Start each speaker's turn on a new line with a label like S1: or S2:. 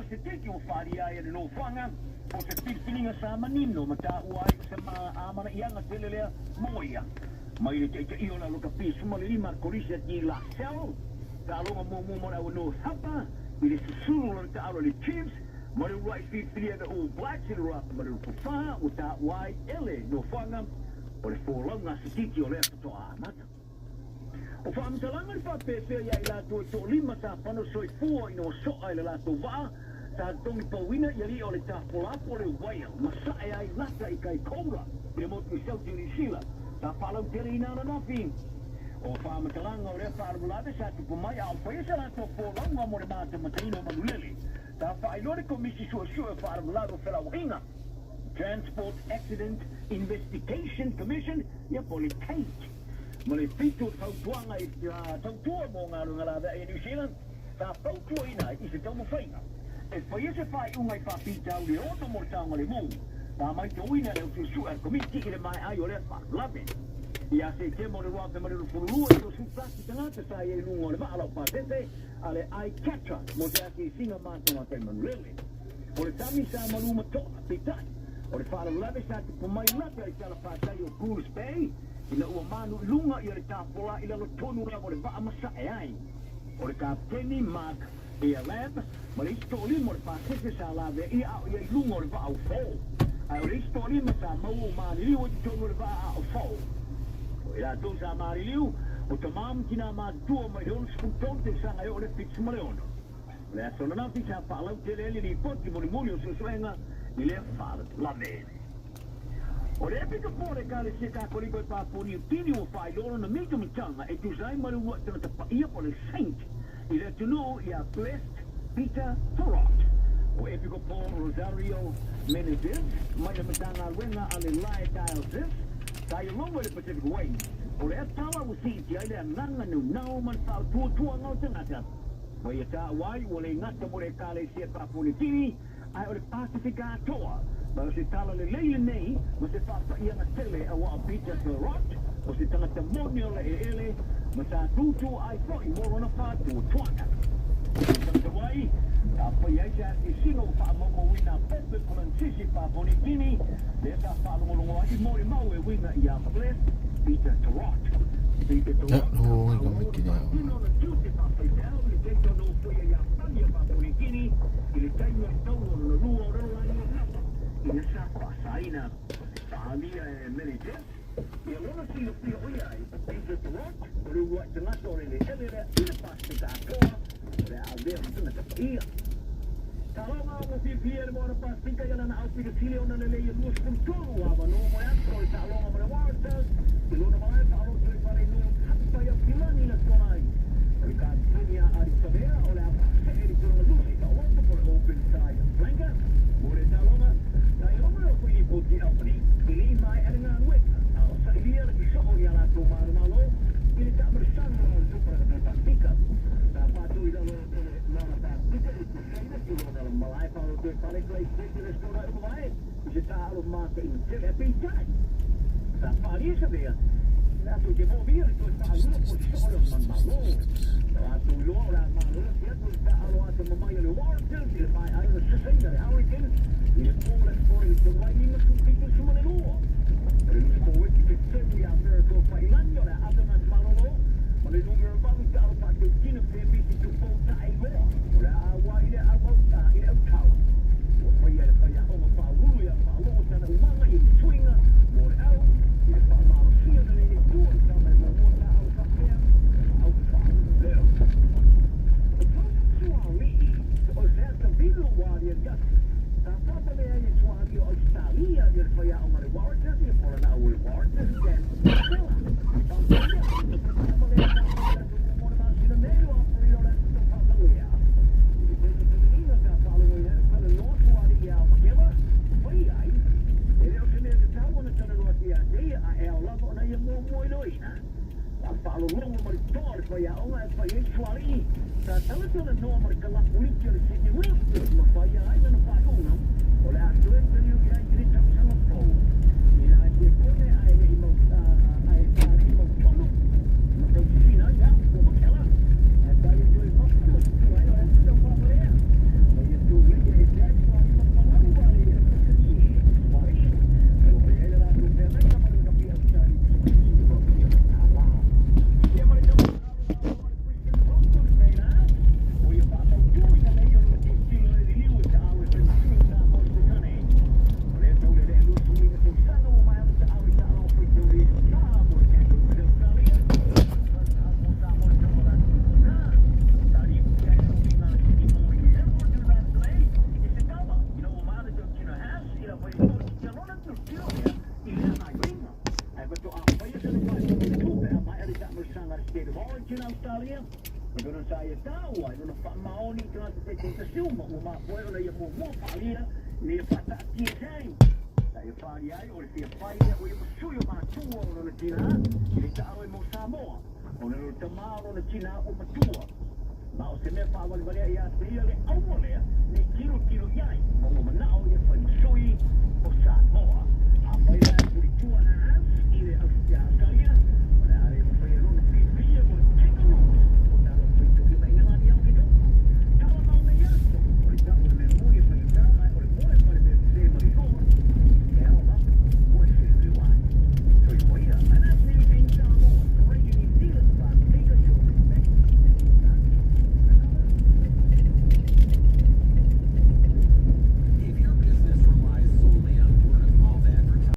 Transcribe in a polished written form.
S1: se tiki o wharia ai le nofoaga o se filifiliga sa manino ma taua ai se amanaiaga tele lea mo ia. Mai le taitaia o le alokapi 15 Kolisi De La Salle, taaloga muamua mo le au North Hapa i le susulu o lona taalo i le Chiefs ma le uluai filifilia the All Blacks i le 2024 ua taua ai e le nofoaga o le folauga a Setiti o lea faatoa amata. O faamatalaga le faapeapea ia i latou e toalima sa fano soifua ina ua soa i le latou vaa sa totogi pauina i alii o le tafolapo o le Whale ma sae ai lata i Kaikoura i le motu i Sauti o Niu Sila sa faalauteleina ananafi. O faamatalaga o lea faalavelave sa tupu mai a o faia sa latou folauga mo le matamataina o manulele sa faailoa le Komisi Suesue o Faalavelave o Felauaiga, Transport Accident Investigation Commission, ia po o le TAIC, ma le 7 o fautuaga i tautua mo galuega laveai a New Zealand sa fautuaina ai i se taumafaiga e faia se faaiuga i faafitauli e ono mo le saogalemu. Sa maitauina e le au suesue a le Komiti i le maea ai o lea faalavelave. Ia Setema o le 2022 i 21 tagata sa i ai i luga o le vaa laupasese a le I-Catra mo se asiasiga matagatai manulele. O le sami sa malu ma toa, peitai, o le faalavelave sa tupu mai lata i talafatai o Goose Bay ina ua manu i luga ia le tafola i lalo tonu lava o le vaa ma sae ai. O le Kaputeni Mark Earlab ma le isi toalima o le pasese sa lavea ia a o ia i luga o le vaa o Fo. Ae o le isi toalima sa maua ua maliliu ai totonu o le vaa a o Fo. O i latou sa maliliu, o tamā ma tinā matutua mai le 63 tausaga e oo i le 76. O le aso ananafi sa faalautele ai le lipoti mulimuli o suesuega i lea faalavelave. O le Epikopo o le Ekalesia Kakolika i Papua Niu Kini ua faailoa lona mitamitaga e tusa ai ma le uluai tagata paia po o le Saint i le atunuu ia Blessed Peter Thorot. O Epikopo Rosario Menezes mai le Matagaluega a le Lae Diocese sa i alofa i le Pacific Way. O lea tala ua siitia ai le agaga naunau ma le faautuatuaga o tagata. Ma ia taua ai ua le gata mo le Ekalesia Papua Niu Kini, ae o le Pasifika atoa. Ma o se tala lelei lenei ma se faapaiaga tele aua o Peter Perrott o se tagata moni o le eleele ma sa tūtū ai foi mo lona faatuatuaga. O se tagata wai, sa fai ai se asiasiga ua faamaumauina a Pope Palanchisi Papua Niu Kini, lea sa faalogologo ai i molimau e uiga ia Blessed Peter Perrott. Peter
S2: Ia,
S1: Perrott sa
S2: oi ka
S1: faaauau
S2: mai
S1: ona
S2: ki le
S1: faatino ona tiute faafaifeau i le taimi o nofoia ia Pani a Papua Niu Kini i le taimi o le taua lona lua o le lalolagi o Napa ina sa faasaina faaalia e Menezes ia lona silafia o ia ai o Peter Perrott o le uluai tagata o le eleele lea i le Pasefika atoa o le a avea ma tagata paia. Taloga ua fiafia le Moana Pasefika i alana aupito sili ona lelei e 23 avanoa mo le aso o le taaloga ma le Waratahs i lona malae faaloto i fale i North Hapa i Aukilani i le Aso Toonai. O le kapiteni a Adi Savea o le a faasee i le tulaga lua i faaauauta po o le open side flanker mo le taaloga. Na i loma le ofo i lipoti Albany e le i maea le galuega a o sailia le sosoo i a latou manumalo i le taamilisaga o le tupulaga Pasefika. Sa faatu i lalo o le Moana Pasefika i Crusaders i lona malae faaloto e fale Clay City le Aso Toonai ua mavae i se taalo mataina tele. Ae peitai, sa faaalia Savea latou te moomia le toe faalua po o le sosoo lea o manumalo. Na latou iloa o le a malolosi atu le taaalo atamamai a le Warriors i le maea ai ona sasaina le Hurricanes i le po le Aso i tonu ai 52. O le lusi forward Fitz ia Miracle Faiilagi o le a ave ona malolo ma le numera 8 taalo faatautino pe misi tupou taailoa o le a auai i le auau i le autau. Ua faia e le faiaoga faaulu ia faalogo tana umaga i le suiga mo le au i le faamalosia na lele tua i tama e muamua taalo faapea au faaleo. O Tausualii o se ata vilo ua aliali atu. Sa faapalea ai e sualii o Ausetalia ia le faiaoga le Waratahs ia po o lana au le Waratahs Dan Makela. Faapalea o se tama lea sa faapalea atu muamua le masina nei o Aperila o le aso tau faatalea. I le taimi tuliga sa faalogoina ai le talanoa sualii ia Makela, fai ai, e le o se mea tatau ona talanoa atu ia te ia, ae ao lava ona ia muamua iloina. Sa faalologo ma le toa o le faiaoga e fai ai sualii, sa talatalanoa ma le kalapu liki o le Sydney Roosters ma faia ai lana faaiuga o le a toe taliu i ai i le tausaga fou. Ina ai te kone ae le i mau ae sa le i mau tonu ma tausisina ai au po Makela ae sa ia toe mafutu ai o le aso tau faapalea. Ma ia tu liki Ausetalia, e pei ona sa ia taua ai lona faamaoni i tagata taitaitasi uma ua mafua ai ona ia muamua faaalia ina ia faataatia ai. Sa ia faaalia ai o le fia fai lea o ia ma sui o matua o lona tinā i le taalo ai mo Samoa, ona o le tamā o lona tinā ua matua. Ma o se mea faavalevalea ia te ia le aua lea ne i tino.